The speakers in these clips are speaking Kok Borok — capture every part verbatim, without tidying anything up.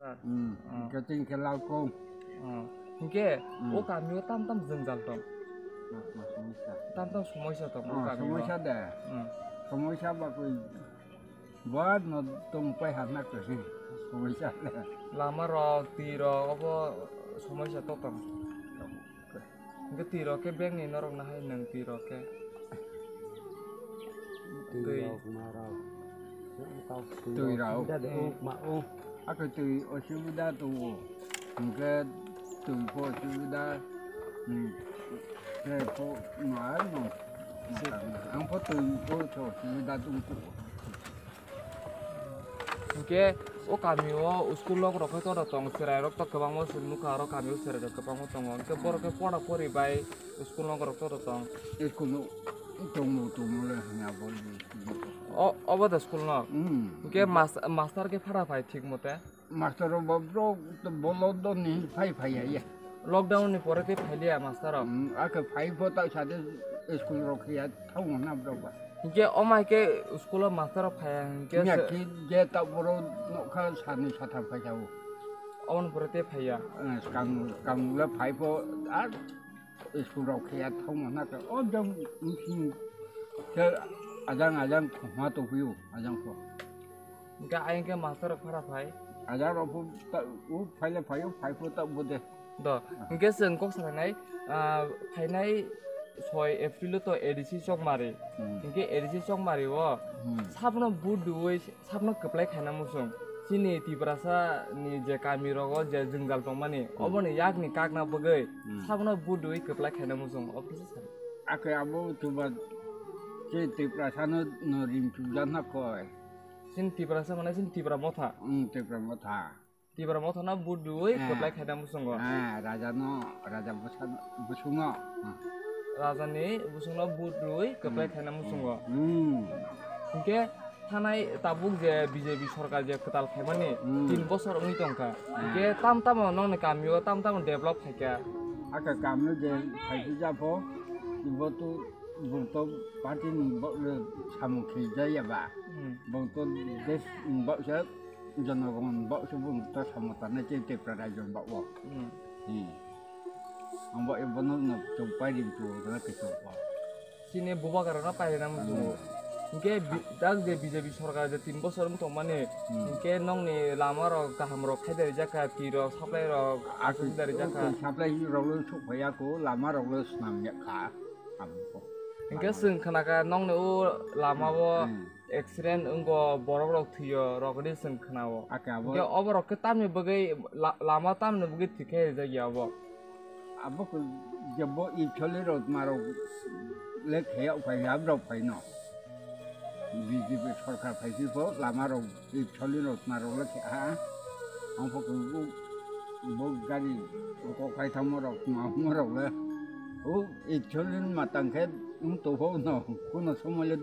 Hmm. Ah. Hingke chini khe lalkong. Ah. Hingke Hmm. o kamio tam tam jwngjal tong. Ah, ah, somoisa. Tam tam somoisa tong o Ah, kamio. somoisa de. Hmm. Somoisa ba koi buat no tong pai hapna kwrwi. Somoisa de. Lama rok, twi rok, obo somoisa to tong. Tong. Hingke twi rok khe beng ni norok nahai nwng twi rok khe. Twi Twi. rok, ma rok. Twi rok. Twi rok. Twi rok. Ako twi osubida tongo. Hingke twi pho osubida. Hmm. Twi pho ma no. Ang pho twi pho osubida tongkho. Hingke o kamio school nok rok khe koto tong, chwrai rok to kwbangma chwng nukha, aro kamio chwrai rok kwbangma tongo. Hingke borok khe pora pori bai school nok rok koto tong. School nok tongmo tongmo le hwnwi abo. O, obo da school nok? Hmm. Hingke mas-, master khe phara phai thik mote? Master rok bo borok to bolo doni phai phai ya. Lockdown ni pore tei phailiya master rok? Hmm, ake phai pho ta sade school rok ya. Thangna borok ba. Hingke omo hai khe school o master rok phaiya hingke Miya se- ki je ta borok nokha sani satham phai jago. Oboni pore tei phaiya. Eh, skang, skang le phai pho ar school rok khe ya thangna na ka. O jang missing ke ajang ajang khoma to huyo ajang pho. Hingke ayang khe master rok phara phai. Ajang rok pho ta, u phai le phai o, phai pho ta bo de. Do, hingke chwng kok salainai, ah, phainai soi April o to A D C Chokmari. Hmm. Hingke A D C Chokmari o Hmm. sabno vote rwui sabno kwplai khaina muchung. Chini Tiprasa ni je kami rogo je jwngjal tongmani, Hmm. oboni yakni kakna bagwi Hmm. sabno vote rwui kwplai khaina muchung. O kisa sari. Ake abo tuba che Tiprasa no, no rim chujak na koi. Chini Tiprasa mane chini Tipra Motha. Hmm, Tipra Motha. Tipra Motha no vote rwui Eh. kwplai khaina muchungo. Eh, raja no, raja bwsa-, bwswk no. Hmm. Raja ni bwswk no vote rwui kwplai Hmm. khaina muchungo. Hmm. Hingke thanai tabuk je B J P sorkar je kwtal khaimani Hmm. tin bosor wngwi tongkha. Hmm. Hingke tam tamo nongni kamio tam tamo develop khaikha. Aka kamio je khaikhe japho, ibo to, bo to party ni bo-, samung khe jaya ba. Hmm. Bo to des ni bo se Jonogon bo se bung ta samung tanai tei Tripura rajyo ni bagwi. Hmm. Hmm. Ang bo e bono no chwng pai ri chwng na khe chwng ko. Chini bubagra no pai rina muchungo. Hmm. Hingke bi-, dak je B J P sorkar je tin bosor wng tongmani, Hmm. hingke nongni lama rok kaham rok khai dari jakha, twi rok, supply rok Ati, asuk dari jakha. Supply rok lo suk phaiya ko, lama rok lo swnam ya kha. Abo ko. Hingke Lama. Chwng khnakha nongni o lama o Hmm. accident wngkha, borok rok thwio, rok ri chwng khnao. Ake abo. Hingke obo rok khe tamni bagwi la-, lama tamni bagwi thwikhe rijak ya obo. Abo khe je bo actually rok ma rok le khe phai, hab rok phai no. B J P sorkar phai si pho lama rok actually rok ma rok le khe ha. Ang pho khe bo, bo gari kok khai thangma rok, ma rok le. O actually ma tang khe wng to pho no, kuno somoi le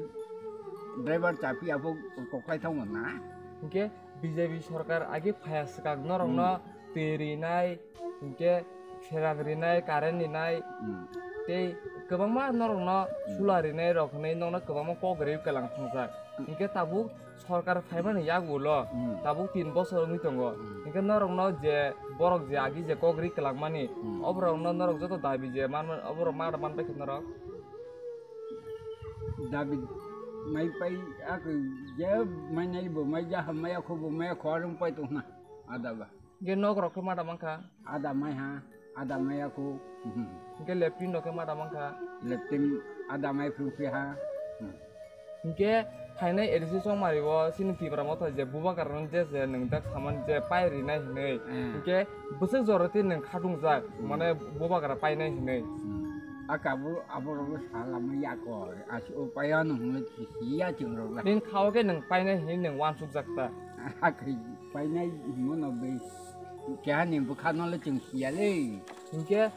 driver chapi abo kok khai thangma na. Hingke B J P sorkar agi phaya swkang norokno Hmm. twi rinai, hingke pherang rinai, current rinai, Hmm. tei kwbangma norokno Hmm. sula rinai rok hinwi nokno kwbangma kok rwi kwlang thangjak. Hmm. Hingke tabuk sorkar phaimani yagulo Hmm. tabuk tin bosor wngwi tongo. Hmm. Hingke norokno je borok je agi je kok rwi kwlangmani, Hmm. oborokno norok joto dabi je manma-, oborok ma manbai khe norok? Dabi mai pai, ako je mai nai bo mai ja, mai ako bo mai ako arung pai tong na. Ada ba. Hingke nok rok khe ma da mankha? Ada mai ha, ada mai ako. Hingke leptin rok khe ma da mankha? Leptin ada mai phung phi ha. Hingke phainai A D C Chongmari o chini Tipra Motha je bubagra no je je nwng dak saman je pai rinai hinwi. Hmm. Hingke bwswk jora tei nwng khatung jak, Hmm. mane bubagra painai hinwi. Hmm. Aka bo abo rok salama yako. Asi o paya no hwnwi kisi ya chwng rok la. Nini khao khe nwng painai hinwi nwng wansuk jak ta. Akhe painai himo no be. Keha ni bwkha no le chwng siya le. Hingke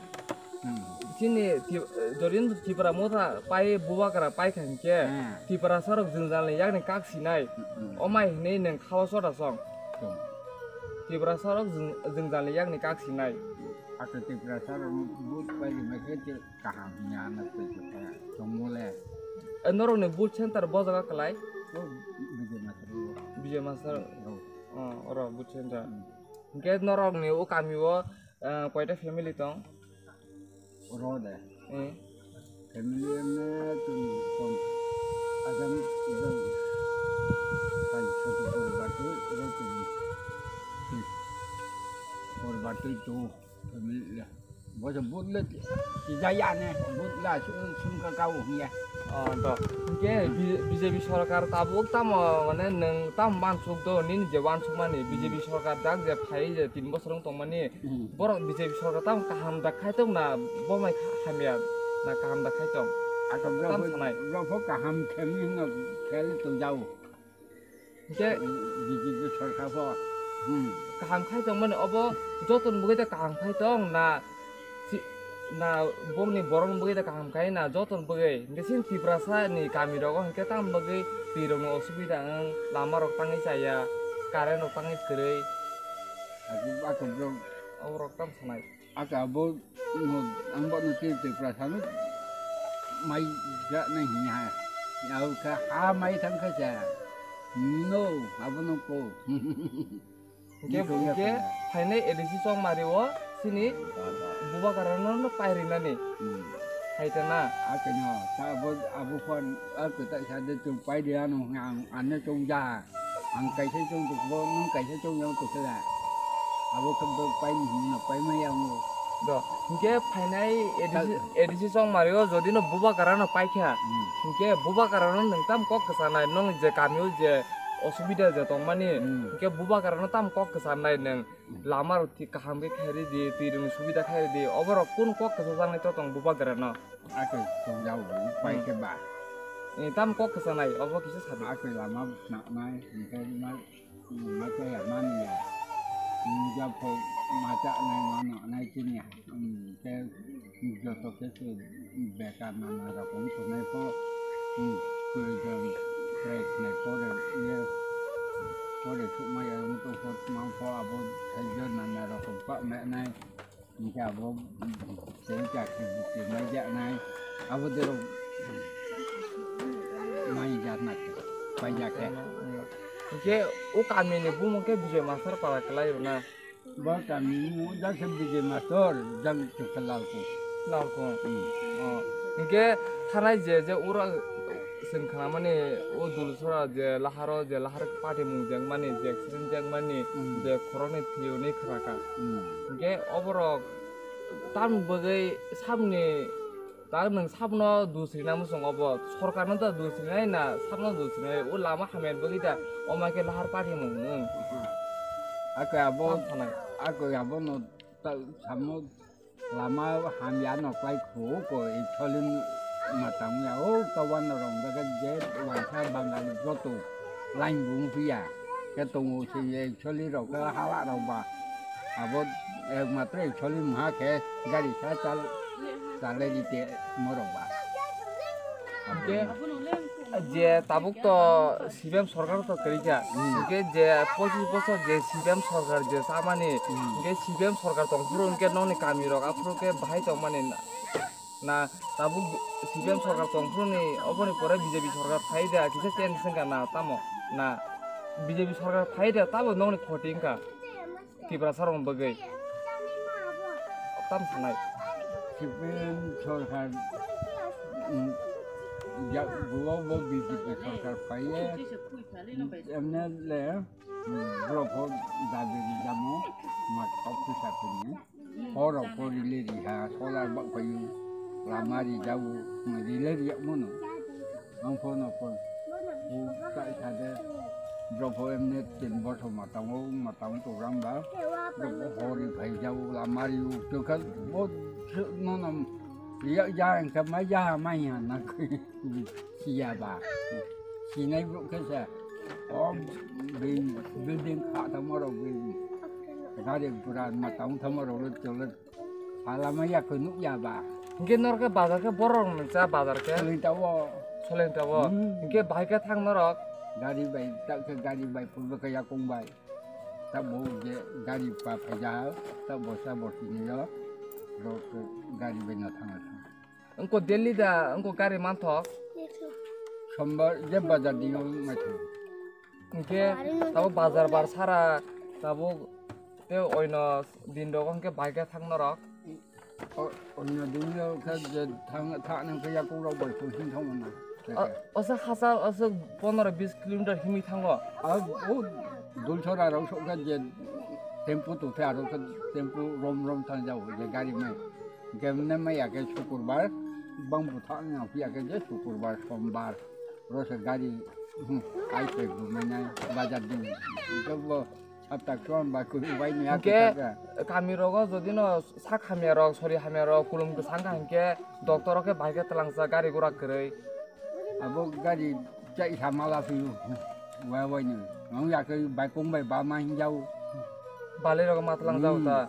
Hmm. chini Ti-, Jorindra Tipra Motha pai bubagra pai kha hingke Hmm. Tiprasa rok jwngjal ni yakni kak sinai. Hmm. O mai hinwi nwng khao sota song. Hmm. Tiprasa rok jwng-, jwngjal ni yakni kak sinai. Aka Tiprasa rok no vote pai ri mai khe kaham hwnwi ano twi tongmole. E, norokni vote center bo jaga kwlai? O Vijay Master. Vijay Master. Oh. Oh, oro vote center. Hmm. Hwnkhe norokni o kamio, eh, koita family tong? Oro de. Eh. Family ene chwng tong. Ajang jang. Hai satu bor batu oro chwng. Hmm. Bor batu tu family ya. Bo se but le tijaya ne, but la sum sum ka kau hingya. Oh, to. Hingke B-, B J P sorkar tabuk tamo, mane, nwng tam wansuk do, nini je wansuk mani, B J P sorkar dak je phai je tin bosor wng tongmani, Hmm. borok B J P sorkar tamo kaham da khai tong na, bo mai kha-, hamya na kaham da khai tong? Aka Tam brofo, sanai. brofo kaham khemi hino khel to jau. Hingke B J P sorkar bo. Hmm. Kaham khai tong mani obo joton bwgwi da kaham khai tong na si-, na bomni borok bwgwi da kaham khai na joton bwgwi. Hingke sini Tiprasa ni kami rogo hingke tam bwgwi twi rok ni osubida wng, lama rok tangwi chaya, current rok tangwi kwrwi. Aku, aku bro. Obo rok tam sanai. Aka abo no, ang bo no twi twi prasano mai ja na hi ha. Au ka ha mai thang kha cha. No, abo no ko. Hingke, Ni ko ya hingke ko. phainai A D C Chongmari o sini Da, da. Bubagrano no pairinani. Hmm. Hai ta na. Aka no, ta abo, abo phone, aku ta sa de tu pai de ano ang, ano chong ja. Ang kaisa chong tu bo, nung kaisa chong yang tu kala. Abo khe bo pai ni hino, pai ma yang o. Do, hingke phainai A D C, Kal- A D C Chongmari o jodi no Bubagrano paikha. Hmm. Hingke Bubagrano nwng tam kok kwchanai, nwng je kami o je osubida je tongmani. Hmm. Hingke Bubagrano tam kok kwchanai nwng Hmm. lama rok ti kaham khe khairi di, twi rok ni subida khairi di. Oborok kun kok kwchajaknai to tong Bubagrano. Ake tongjao bo, pai Hmm. khe ba. Eh, tam kok kwchanai, obo kisa sadi. Ake lama naknai, hingke ma, ma kaya mani ya. Nujak pho ma cha nai, ma naknai chini ya. Hmm, te joto khe se bekar nana rokom tongnai pho, hmm, kwrwi jang try khnai pore, ye, pore sukma ya wng tong pho, tma pho abo thaijo nana rokom pa menai. Hingke abo, tei chakri bukti mai jaknai, abo derok mai jakna khe, pai jak khe. Hingke o kamini bumung khe Bijoy Master Pala kwlai o na? Bo kamini bumung jak khe Bijoy Master, jak khe Lalkung. Lalkung. Hmm. Oh. Hingke thanai je, je ura chwng khnamani o Dulsora je laharo, je lahar party mung jengmani, je accident jengmani, Hmm. je khoroknwi thwio hwnwi khna kha. Hmm. Hingke oborok tamni bagwi sabni, ta nwng sabno dusrina muchung obo, sorkarno da dusrinai na sabno dusrinai, o lama hamya bagwi da oma khe lahar party mung nwng. Ake abo, Tam sanai. Ake abono ta samo lama hamya no klai khu ko actually ma tang ya o kawan rong daga je waisa Bangali joto line bung pia ke tongo se actually rok ka hala rok ba abo ekmatro actually ma khe gari sa chal chale di te morok ba. Hingke je tabuk to C P M sorkar to kwrwi kha. Hmm. Hingke je pochis bosor je C P M sorkar je chamani, Hmm. hingke C P M sorkar tongphuru hingke nokni kami rok aphuru khe bahai tongmani na, na tabuk C P M sorkar tongphuru ni oboni pore B J P sorkar phai da kisa change wngkha na tamo na B J P sorkar phai da tabo nokni khoti wngkha. Tiprasa rok bagwi. Tam sanai. C P M sorkar, mm, ya, bo, bo B J P sorkar phaiye, M L A, mm, borok bo dabi rijamo, mat kok pisa pini. Borok bo rile riha, solar bak payu, lama rijago, mm, rile riya mono. Ang phone, ang phone. Hing ta sa de. Jopho emne tin bosor matang o, matang program ba. Jopho hori phai jau, lamari u, tukal bo, no, no, ya, ya, engka mai ya, mai ya, na, siya ba. Sinai bro kesa. O, building, building kha ta moro building. Gari pura matang ta moro lo cholo. Salama ya khe nukya ba. Hingke norok khe bazar khe borok rok nungcha bazar khe. Soleng tabo. Soleng tabo. Hmm. Hingke bahai khe thang norok. Gari bai, tak khe gari bai, purbo khe yakung bai. Tak bo je gari pa phaja, tak bosa bosi ni yo. Rok khe gari bai no thang thang. Wngko Delhi da, wngko gari manthok. Sombar je bazar ni yo mai thang. Hingke tabo bazar bar sara tabo Tei oino din rogo hwnkhe bai khe thang norok? O-, oino din rogo khe je thang, thang nang khe yakukrok bai kuising thangmano. O-, oso hachal, oso pondro bis kilometer himwi thango. A, o Dulchora rok sok khe je tempo tongkhe aro khe tempo rom rom thang jao je gari mai. Hwnkhe mwnai maya khe Sukurbar, bang bwthang nang phiya khe je Sukurbar, Sombar, oro se gari, hmm, ai se bumainai bazar din. Hwnkhe bo Saptak chuan ba kunu bai ni Hwnkhe ake kaka. Kami rogo jodi no sak hamya rok, sori hamya rok, kulum kwsang kha hwnkhe doctor rok khe bai khe twlangsa gari gura kwrwi. Abo gari chai sa mala phiru. Wa wai ni. Ang ya ke bai kong bai ba ma hin jau. Balai rok ma twlang jau Hmm. ta.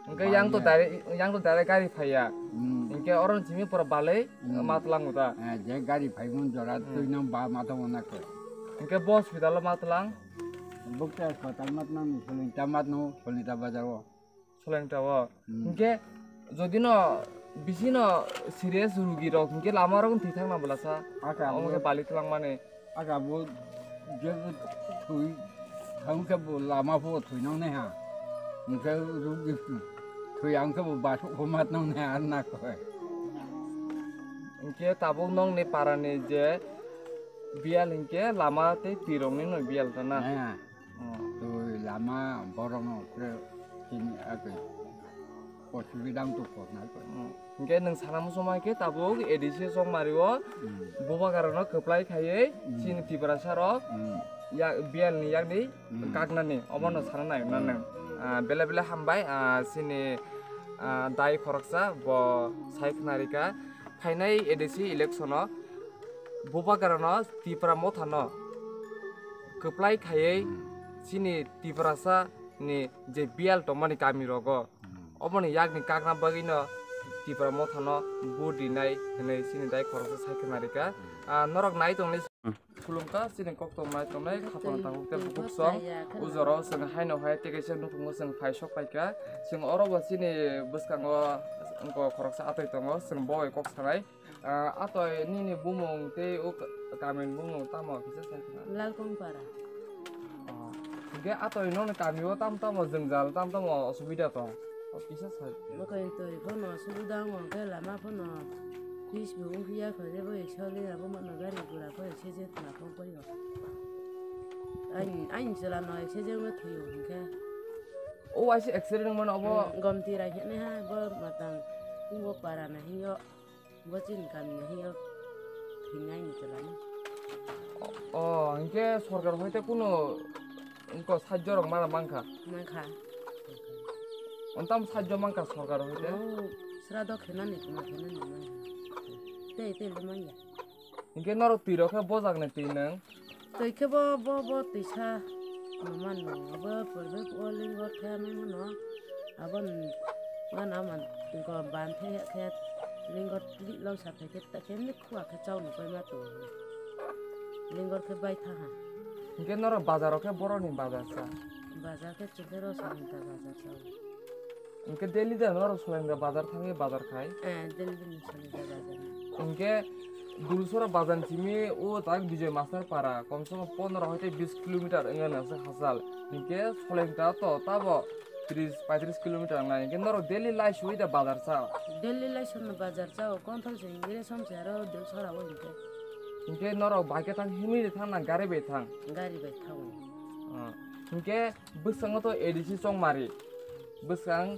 Hwnkhe Ba yang to ya. direct, yang to direct gari phaiya. Hmm. Hwnkhe oro simi pura balai Hmm. ma twlang ta. Eh, je gari phai mun jora Hmm. twi nang ba ma thang na ke. Hwnkhe bo hospital o ma twlang. Bukcha hospital mat nang, solita mat no, solita bazar o. Solenta o. Hmm. Hwnkhe jodi no bisi no serious rugi rok hwnkhe lama rok thwi thang na bwlasa. Aka Omo bo, khe bali twlang mani. Aka bo je thwi thang khe bo lama pho thwi nang nai ha. Hwnkhe rugi thwi ang khe bo basuk pho mat nang nai ha na koi. Hwnkhe tabuk nong ni para ni je biyal hwnkhe lama tei twi rok ni no biyal ta na. Nai ha. Oh. Twi lama borok no kre chini ake osubida wng tong kok nai koi. Hmm. Hwnkhe nwng sana muchungma khe tabuk A D C Chongmari o Hmm. bubagra no kwplai khaiwi Hmm. chini Tiprasa rok Hmm. ya biyal ni yakni Hmm. kaknani omo no Hmm. sana nai Hmm. nang. Ah, bele bele hambai, ah, chini, ah, dai khoroksa bo sai khna rika. Phainai A D C election o bubagra no Tipra motha no kwplai khaiwi Hmm. chini Tiprasa ni je biyal tongmani kami rogo Hmm. oboni yakni kakna bagwi no Tipra motha no vote rinai hinwi chini dai khoroksa sai khna rika. Hmm. Ah, norok nai tongni Hmm. Khulumkha chini kok tongnai tongnai khapang tabuk tei bukhuk song. Ujoro chwng haino hai tei kaisa nukhungo chwng phai sok paikha. Chwng oro bo chini bwskango wngkha khoroksa atwi tongo, chwng bo bai kok sanai. Ah, atwi nini bumung tei o kamini bumung tamo kisa sai khna? Lalkongpara. Oh. Hwnkhe atwi nokni kamio tamo tamo jwngjal tamo tamo osubida tong? O kisa sai. Bo khe twi phano subida wngkha hwnkhe lama phano pis bo wngya kho je bo ekso le abo mano gari gura kho ekse je khna kho koi. Aini, aini chwla no ekse je wngwi thwi o hwnkhe. O waisa accident wngmano obo? Hmm, gomti rai hwnwi ha bo matang bo para na hinyo. Bo chini kami ni hiyo thinai ni chwla ni. O, hwnkhe sorkar hoite kuno wngkha sajjo rok mara mankha. Mankha. Ontam sajjo mankha sorkar hoite. Oh, srado khenani, tuma khenani mankha. Tei, tei le manya. Hwnkhe norok twi rok khe bojak ni twi nwng. Twi khe bo, bo, bo twisa no mano, abo purbe o lingor khe mano, abo mano man go ban the khe lingor twi long sa phe khe ta khe ni khua khe chau no koi ma to. Lingor khe bai tha ha. Hwnkhe norok bazar o khe borok ni bazar sa? Bazar khe chwng khe ro sa ni ta bazar chau. Hwnkhe daily da norok Solengda bazar thangwi bazar khai? Eh, daily din Solengda bazar. Hwnkhe Dulsora bazar simi o tak Bijoy Master para, komse kom pondro hoite bis kilometer wngya nang se hachal. Hwnkhe Solengda to tabo tris paitris kilometer wngnai. Hwnkhe norok daily lai sui da bazar chao? Daily lai sui no bazar chao, konthol se hwnkhe somse aro Dulsora o hwnkhe. Hwnkhe norok bai khe thang himwi thang na gari bai thang? Gari bai thango. Ah, hwnkhe bwskango to A D C Chongmari. Bwskang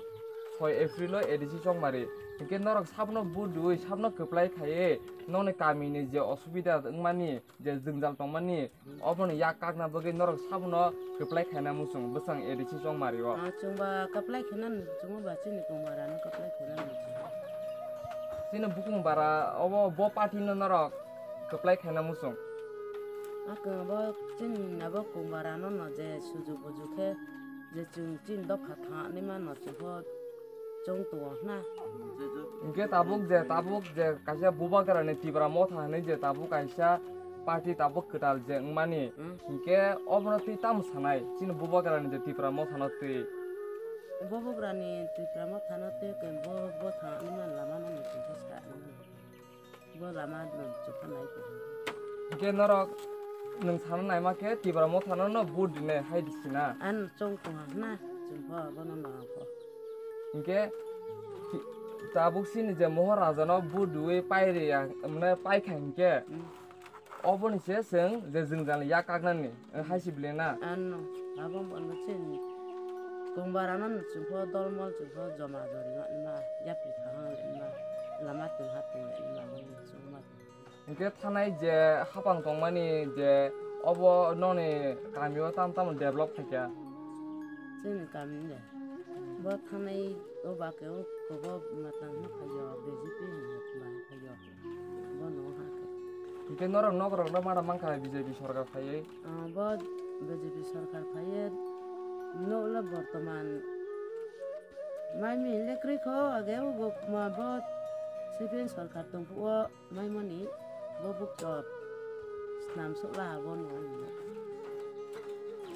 soi April o A D C Chongmari. Hwnkhe norok sabno vote rwui sabno kwplai khaiwi nokni kamini je osubida wngmani, je jwngjal tongmani, oboni yak kakna bagwi norok sabno kwplai khaina muchung bwskang A D C Chongmari o. Ah, chwngba kwplai khaina muchungo ba chini kongbarano kwplai khaina muchungo. Chini bukung bara obo bo party no norok kwplai khaina muchung. Akung bo chini abo kongbarano no je suju buju khe je chwng chini dopha thangni mano chwngkho chwng tongo hwna. Hwnkhe tabuk je, tabuk je kaisa bubagrani Tipra motha hinwi je tabuk kaisa party tabuk kwtal je wngmani, Hmm. hwnkhe obono twi tamo sanai chini bubagrani je Tipra mothano twi? Bubagrani Tipra mothano twi khe bo, bo thangni man lama no chwngkhe sa. Bo lama no chukha nai tong. Hwnkhe norok nwng sana naima khe Tipra mothano no vote rinai hai di sina? Ang chong tong ha na. Bo, bono nang kho. Hinkhe ki-, tabuk sini je Moharaja no vote rwui pairi ya, mane paikha hinkhe. Hmm. Oboni se chwng je jwngjal yak kaknani, eh, hai si bile na? Ano, abo bo no chini. Kongbarano chwng pho dolmol chwng pho joma jori ma, ma, yapri kahang ma, lama twi ha twi ma, ma, ma, chwng ma. Hinkhe thanai je hapang tongmani je obo noni kamio tam tamo develop khaikha? Chini kami le. Bo thanai o ba ke o kobo matang no khayo, B J P ni matang khayo. Bono ha khe. Hinkhe norok nokrok no mada mankha B J P sorkar phaiwi? Ah, bo B J P sorkar phaiwi. Nokle bortoman mai mihile kwrwi kho, age o bo ma bo C P M sorkar tongphuo maimani bo bukchop snam sokla abo no.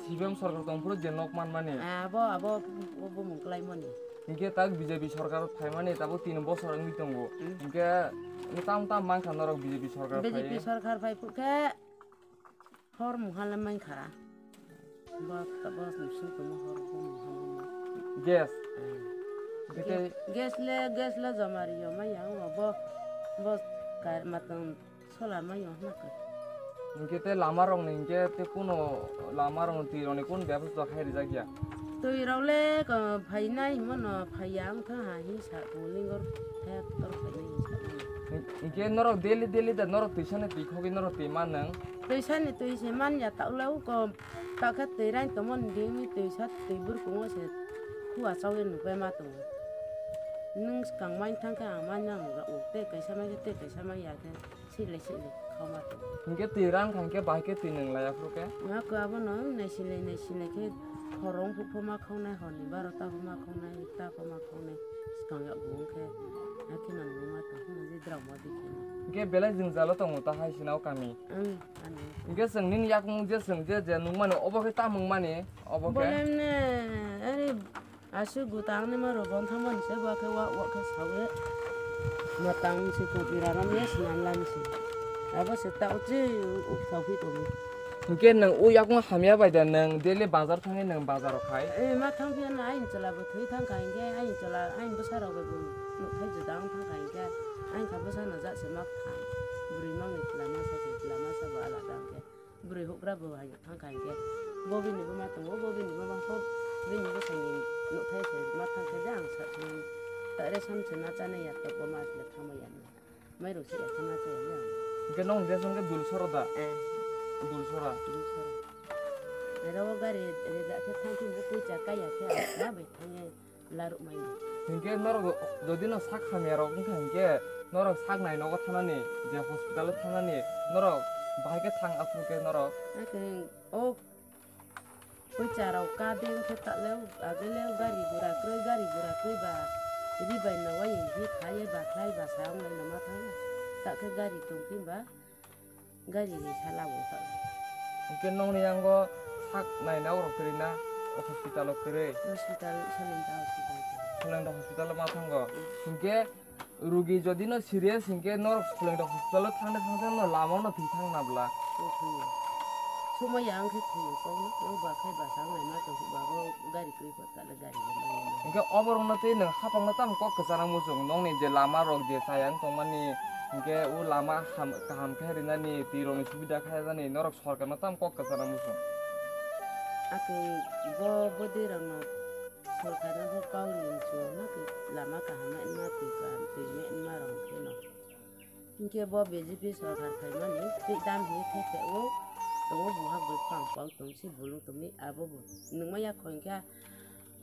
C P M sorkar tongphuru je nok manmani? Ah, abo, abo bo bumung klaimani. Hinkhe tak B J P sorkar phaimani tabuk tin bosor wngwi tongo. Hmm. Hinkhe tam tam mankha norok B J P sorkar B J P phaiwi? Sorkar phai phukhe hor mungha le mankha. Bo, bo nusung tongma hor bo mungha le. Gas? Hmm. Hinkhe gas le, gas le joma rio maya wngo bo, bo kar matwng Solar ma yong hwnka. Hinkhe tei lama rok ni hinkhe tei kuno lama rok ni twi rok ni kun bebostha khai rijak ya? Twi rok le, uh, phainai himo no phaiya wngkha ha hinsa tong lingor hek tor phainai hinsa mano. Hin-, hinkhe norok daily daily da norok twisa ni twi khogwi norok twi man nang? Twisa ni twi se man ya ta ula uko ta khe twi rain tongmani ding ni twisa twi burkungo se khua chawi nupai ma tongo. Nwng swkang main thang khe ang man nang rok tei kaisa mai khe tei kaisa mai ya khe. Sile sile khoma to. Hinkhe twi rang kha hinkhe bahai khe twi nwng laya phuru khe? Nga khe abono naisilai naisilai khe khorong phukphoma khongnai, horni barota phoma khongnai, ekta phoma khongnai, swkang yag bo wngkhe, hakhe nang numa tong hwnwi drama dikhe. Hinkhe belai jwngjalo tongo ta hai sina o kami. Ang, ani. Hinkhe chwng nini yakung je chwng je je nungmani obo khe tamung mani obo khe? Bolem ne, ari Aswk gutang ni ma rw bon thangmani se bo khe wa wa khe sawi ma tang si ko bira ram ye snan lan si. Abo se ta uchi uk sawi tong. Hinkhe nwng o yakung hamya bai da nwng daily bazar thangwi nwng bazar o khai? Eh, ma thang phiya na ain chwla bo thwi thang kha hinkhe ain chwla ain bwsa rok bai bo nuk thai judang thang kha hinkhe ain kha bwsa no ja se ma thang. Bwrwi mang ni lama sa se lama sa bo alada hinkhe. Bwrwi hukra bo hai thang kha hinkhe, bo bini buma tongo, bo bini buma kho bini bwsai ni nukthai se ma thang khe je ang sa thangmani. Ta re sam se ma chanai ya, tok bo ma asle thangma ya. Mai rok se ya khe ma cha ya. Hinkhe nong je song khe dul soro da? Eh. Dul sora. Dul sora. Ero gari rejak khe thang khe bo poicha kai ya khe ang ma bai thang ya. Laruk maya. Hinkhe norok jodi no sak hamya rok wngkha hinkhe norok sak nai nogo thanani, je hospital o thanani norok bahai khe thang aswk khe norok. Akhe o poicha rok ka de wngkhe ta le, age le gari gura kwrwi, gari gura kwrwi ba ri bai no wai hinkhe kha ye ba khlai ba sa wng lai no ma thang. Ta khe gari tong khe ba. Gari ni sala bo ta. Hinkhe nokni yango sak naina rok kwrwi na, o hospital o kwrwi? Hospital, Solengta hospital. Solengta hospital o ma thango. Mm. Hinkhe rugi jodi no serious hinkhe norok Solengta hospital o thangna thangna no lama no thwi thang na bla. O thwiyo. Somoi ya wngkhe thwiyo kok no, o ba khe ba sa wng lai ma tong ba bo gari kwrwi. Hinkhe oborokno tei nwng hapangno tamo kok kwchana muchung, nokni je lama rok je chaya wng tongmani, hinkhe o lama ham-, kaham khe rinani, twi rokni subida khe rinani, norok sorkarno tamo kok kwchana muchung. Atwi bo bwdwi rokno sorkarno bo kau rinani chwng ma twi lama kaham ma wngma twi kaham twi ma wngma rok pheno. Hinkhe bo B J P sorkar phaimani twi dam hinwi khe khe o tongo, buhak buphang pau tong si bolong tongni abo bo nungma ya kho hinkhe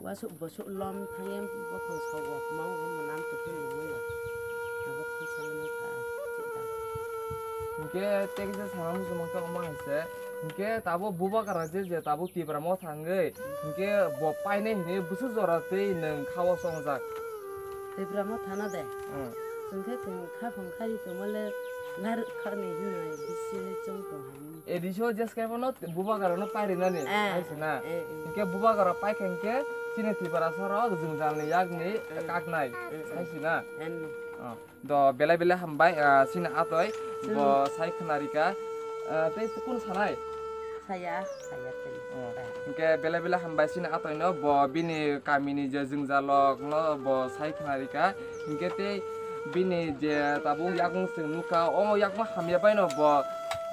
wasuk bosuk lom thangye bokhong sogo mao bo mwnam tongkhe nungma ya abo khe salai kha twi dam. Hinkhe tei kisa sana muchung mankha omo hai se hinkhe tabuk bubagra je je tabuk Tipra motha wngwi hinkhe bo painai hinwi bwswk jora twi nwng kha o chongjak. Tipra motha no de. Hmm. Chwng khe chwng khaphang khari tongma le narwk kha ni hinwi bisi le chong tong hai. A D C o jeske bono bubagra no pai rinani, eh, hai se na. Eh, eh. Hinkhe bubagra pai khe hinkhe chini Tiprasa rok jwngjal ni yak ni, eh, kaknai, eh, eh, hai se na. Eh, no. Oh. Do belai belai hambai, ah, chini atoi, hmm, bo sai khwnarika, ah, tei kunu sanai? Saya, saya tei. Oh. Hinkhe belai belai hambai chini atoi no, bo bini kami ni je jwngjal rok no bo sai khna rika. Hinkhe tei bini je tabuk yakung chwng nukha, o yakung hamya bai no bo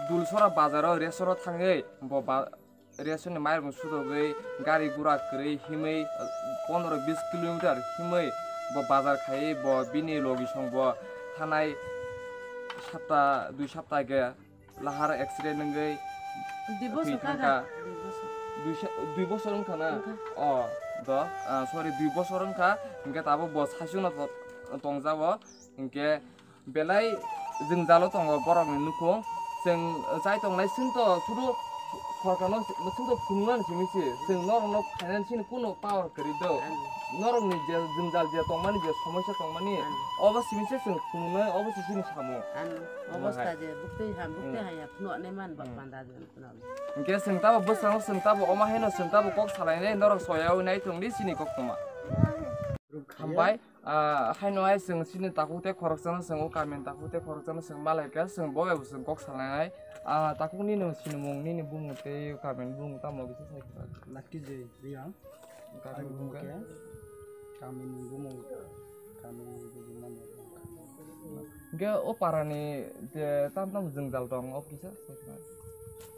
Dulsora bazar o resort o thangwi bo ba-, resort ni mairung sudogwi gari gura kwrwi himwi pondro bis kilometer himwi bo bazar khaiwi bo bini logi song bo thanai sapta dui sapta ge lahar accident wngwi Dui thwi bosor thangkha. Thangkha. Dui bosor. Dui sa-, dui bosor wngkha na? Wngkha. Oh, do, ah, sorry, dui bosor wngkha. Hinkhe tabuk bo saichung no to-, tongjago. Hinkhe belai jwngjalo tongo borokni nukhung. Chwng chai tongnai chwngto sudu sorkarno chwngto phunuknani simi se. Chwng norokno finance ni kuno power kwrwi do. Norokni je jwngjal je tongmani, je somosya tongmani, obo simi se chwng phunuknai, obo se chini samung. Ano, obo Obo hai. Sa je, buktwi ham, buktwi Hmm. Haya, phunuknai man ba Hmm. Panda je, phunuknai. Hinkhe chwng tabo bwskango, chwng tabo omo haino, chwng tabo kok salainai, norok soyaui nai tongdi chini koktwma. Hambai, ah, haino hai chwng chini takhuk tei khoroksano chwng o kamini takhuk tei khoroksano chwng malaikha, chwng bo bai bo chwng kok salainai. Ah, takhuk nini sinimung, nini bumung tei kamini bumung tamo kisa sai khwlai. Lucky Joy Reang. Kamini Ani bumung bumung khe? Khe kamini bumung, kamini bumung mano. Hinkhe o parani je tam tam jwngjal tong, o kisa sai khwlai.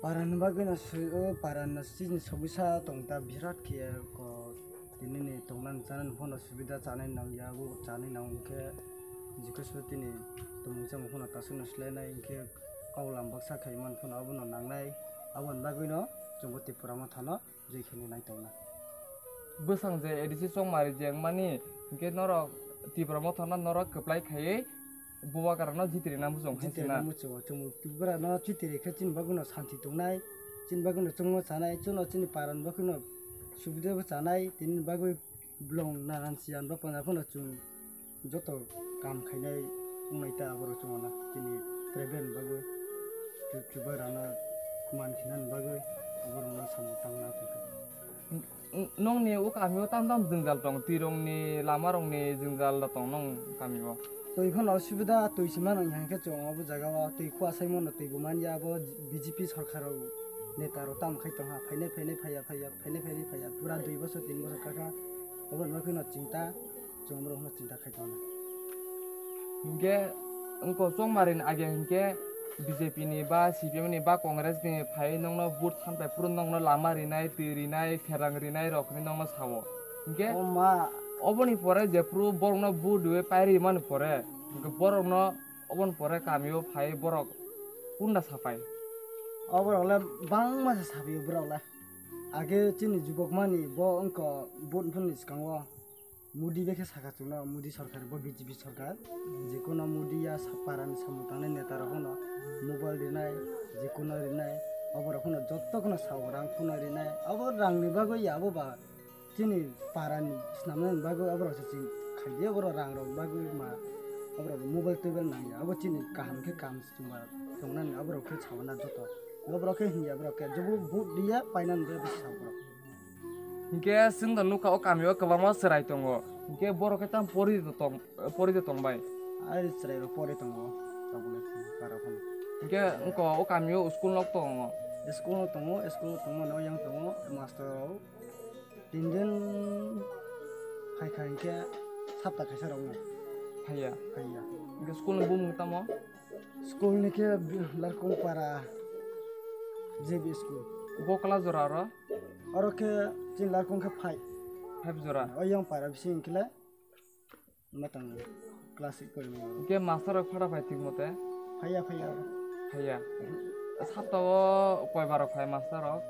Parani bagwi no swi-, o parani chini sobisa tong ta birat khe ko. Tini ni tongnani chanani phano subida chanai nang ya, bo chanai nang khe jikosoi tini tongmung chamung phano tasukno swlainai, hinkhe kok lam baksa khai man phano abono nangnai, aboni bagwino chwngbo Tipra Mothano joi khe nai tongna. Bwsang je A D C chongmari je wngmani, hinkhe norok Tipra Mothano norok kwplai khaiwi Bubagrano jitiri na muchung hai Jitiri sina. Na muchungo, chwng Tipra no jitiri khe chini bagwi no santi tongnai, chini bagwi no chwngno chanai, chwngno chini paran bagwi no subida bo chanai, tini bagwi blong nanan siyan bo panda phano chwng joto kam khainai wngnai ta aborok chwngno chini travel bagwi chu-, chubagrano man khinani bagwi aborokno samung tangna tongkha. N-, n-, nongni o kamio tam tam jwngjal tong, twirokni, lamarokni jwngjal da tong nong kamio? Twi phano osubida, twi se mano hwnkhe chwng obo jagao twi khua sai mano, twi bo manya abo B J P sorkar rok neta rok tamo khai tongha, phainai phainai phaiya phaiya, phainai phainai phaiya, pura dui bosor tin bosor kakha, obo rok no chinta. Chwng borok no chinta khai tongo. Hinkhe wngkho chongmari ni age hinkhe B J P ni ba C P M ni ba Congress ni phai nokno vote thanpai phuru nokno lama rinai, twi rinai, pherang rinai rok hinwi nokno sao. Hinkhe O ma. Oboni pore jephuru borokno vote riwi pairi mani pore, hinkhe borokno oboni pore kamio phai borok kunda sapai. Oborok le bangma se sabai borok le. Age chini jubok mani bo wngkho vote phunukni swkango. Modi bai khe saka chwngno, Modi sorkar, bo B J P sorkar. Jekuno Modi ya sa-, parani samung tangnai neta rok phano mobile rinai, jekuno rinai, obo rok phano jotto kheno sao rang phano rinai. Abo rang ni bagwi ya, abo ba chini parani swnamnani bagwi abo rok se chini khaidi, abo rok rang rok bagwi ma, abo rok mobile tobel nang ya, abo chini kaham khe kam chumba tongnani abo rok khe sao na joto. Abo rok khe hinya, abo rok khe jobo vote riya painani bagwi sao borok. Hinkhe chwng da nukha o kamio kwbangma chwrai tongo. Hinkhe borok khe tamo pori tong, pori tong bai. Ai chwrai rok pori tongo, tabuk le para phano. Hinkhe wngkha o kamio school nok tongo. School nok tongo, school nok tongmani o yang tongo, master rok tin din phaikha hinkhe sapta kaisa rok no. Phaiya. Phaiya. Hinkhe school ni bumung tamo? School ni khe Larkong para J B school. Bo class jora aro? Oro khe chini Larkong khe five. Five jora? O yang para bising khe le matang class eight kori. Hinkhe master rok phara phai thik mote? Phaiya, phaiya. Phaiya. Sapta o koi bar phai master rok?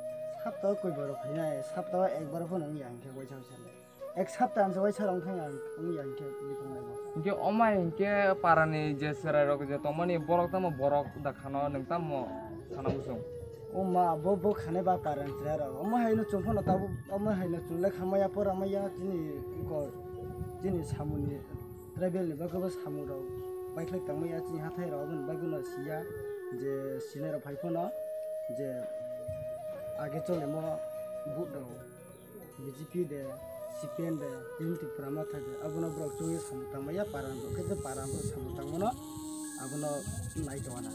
Sapta o koi bar phainai, sapta o ekbar phano wngya hinkhe waisa waisa le. Ek sapta ang se waisa rong thang ang, ang yang khe bikung laibo. Hinkhe omai hinkhe parani je chwrai rok je tongmani borok tamo borok da khano nwng tamo khana muchung. O ma, bo, bo khane ba parani chwrai rok. Omo haino chwng phano tabuk, omo haino chwng le khamaya pora maya chini ko, chini samung ni travel ni bagwi bo samung rok baikhlai tangmaya chini hathai rok, aboni bagwi no siya je sinai rok phai phano je age chole mo but rok. B J P de, C P M de, Team Tipra Motha de, abono borok chongwi samung tangmaya, paran rok khe je paran rok samung tangmano. Abono nai tongna.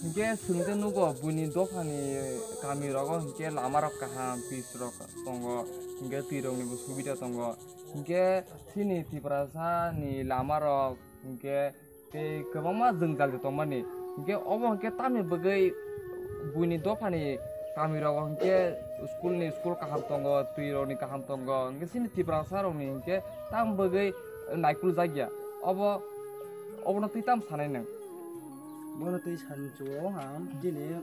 Hinkhe chwng je nugo buini dophani kami rogo hinkhe lama rok kaham, pitch rok tongo, hinkhe twi rokni bo subida tongo. Hinkhe chini Tiprasa ni lama rok hinkhe tei kwbangma jwngjal tongmani. Hinkhe obo hinkhe tamni bagwi buini dophani kami rogo hinkhe school ni school kaham tongo, twi rokni kaham tongo. Hinkhe chini Tiprasa rokni hinkhe tam bagwi naikuljakya. Obo, obono twi tam sanai nwng? Bono twi sancho ang chini,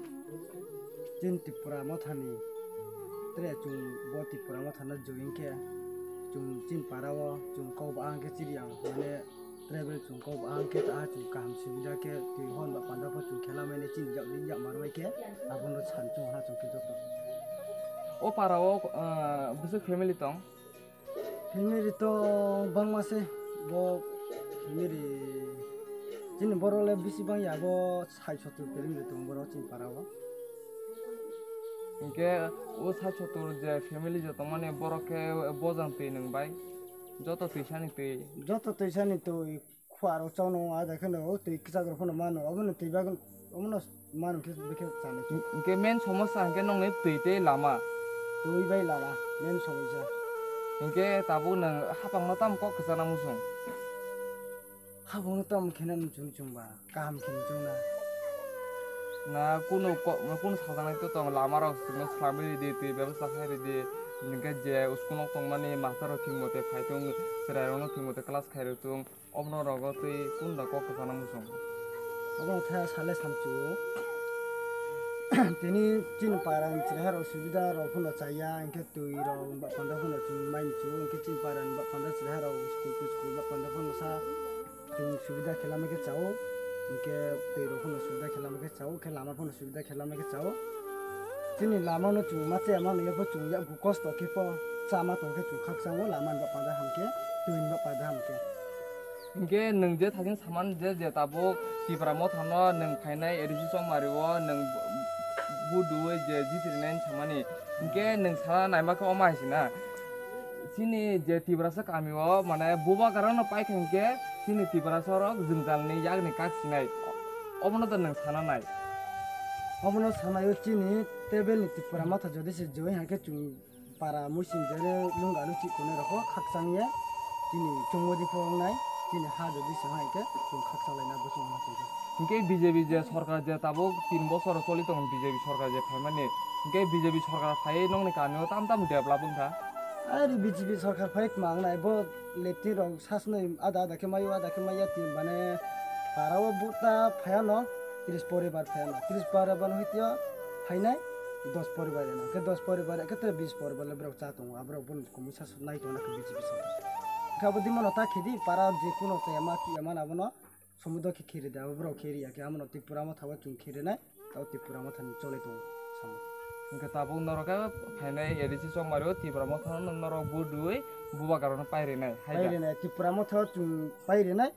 chini Tripura mothani. Tere chwng bo Tripura mothano join khe chwng chini para o chwng kok ba ang khe chiri ang mane travel chwng kok ba ang khe ta chwng kaham subida khe twi hwn ba panda pho chwng khela mane chini jak din jak mar mai khe abono sancho ha chwng khe joto. O para o, ah, bwswk family tong? Family to bangma se, bo family chini borok le bisi bang ya, bo sai sotur family tong borok chini para o. Hinkhe o sai sotur je family je tongmani borok khe bojang twi nwng bai, joto twisani twi. Joto twisani twi. Khuarok chokno ada kheno o twi kwchak rok phano mano, obono twi bagwi omono mano khe bikhe chana. Hinkhe main somosya hinkhe nokni twi tei lama. Twi bai lama main somosya. Hinkhe tabuk nwng hapangno tamo kok kwchana muchung? Hapangno tamo kheno muchung chungba kaham khe muchungna. Na kunu ko-, kunu sajaknai to tong, lama rok chwngno swlamwi ridi, twi bebostha khai ridi, hinkhe je school nok tongmani master rok thik mote phai tung, chwrai rokno thik mote class khai rw tung. Obono rogo twi kunda kok kwchana muchung? Obono thaya sale samchu. Tini chini para ni chwrai rok subida rok phano chaya, hinkhe twi rok ba panda phano chwng mai chu, hinkhe chini para ni ba panda chwrai rok school to school ba panda phano sa chwng subida khe lama khe chao, hinkhe twi rok phano subida khe lama khe chao, khe lama phano subida khe lama khe chao. Chini lama no chwng ma chaya mano, yapho chwng yakgu kosto khe pho chama tong khe chwng khakchang o lama ni ba panda ham khe, twi ni ba panda ham khe. Hinkhe nwng je thajin saman je, je tabuk Tipra Motha no nwng phainai A D C Chongmari o nwng bu-, bu duwi je jiti rinai samani. Hinkhe nwng sana naima khe omo hai sina. Chini je Tiprasa kami o mane bubagra no paikha hinkhe chini Tiprasa rok jwngjal ni yak ni kak sinai. Obono to nwng sana nai. Obono sanai o chini tebel ni Tipra Motha jodi se joi hinkhe chwng para muising jere lung anu chik kunai rokho khakchang ye chini chungmodi phorong nai chini ha jodi se hai khe chwng khakchang laina bosong hana chwng khe. Hinkhe B J P je sorkar je tabuk tin bosor choli tong B J P sorkar je phaimani hinkhe B J P sorkar phai nokni kami o tam tam develop wngkha. Ari B J P sorkar phai mang nai bo lepti rok sasnoi ada ada khe mayo ada khe maya tin mane para o buta phaya no tris poribar phaya no tris poribar no hitio phainai dos poribar no khe dos poribar khe te bis poribar le borok cha tongo aborok bon. Komisa nai tongna khe B J P sorkar. Khe abo dimo no ta khedi para je kuno chaya ma kiya mana abono somudo khe khiri da, abo borok khiri ya khe amo no Tripura Motha o chwng khiri nai, tao Tripura Motha ni chole tong samo. Hingke tabuk norok khe phainai A D C Chongmari o Tripura Motha no norok budui bubagra no pairi nai hai da. Pairi nai Tripura Motha o chwng pairi nai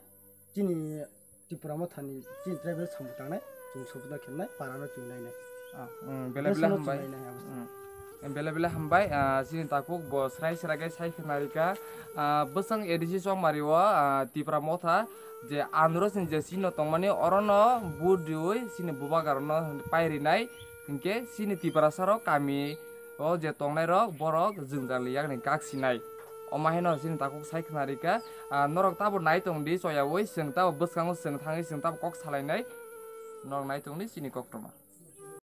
chini Tripura Motha ni chini tribal samung tangnai, chwng sobuda khenai, para no chwng nainai. Ah, mm, bele bele hambai. Nainai abo. Mm. Bele bele hambai, ah, chini takhuk bo srai srai khe sai khna rika. Ah, bwswng A D C Chongmari o, ah, Tripura Motha je andro chini je chini no tongmani oro no vote riui chini bubagra no pai rinai. Hinkhe chini Tiprasa rok kami o je tongnai rok borok jwngjal ni yakni kak sinai. Omo haino chini takhuk sai khna rika. Ah, norok tabo nai tong di choyaui, chwng tabo bwskango chwng thangwi chwng tabo kok salainai. Norok nai tong di chini koktwma.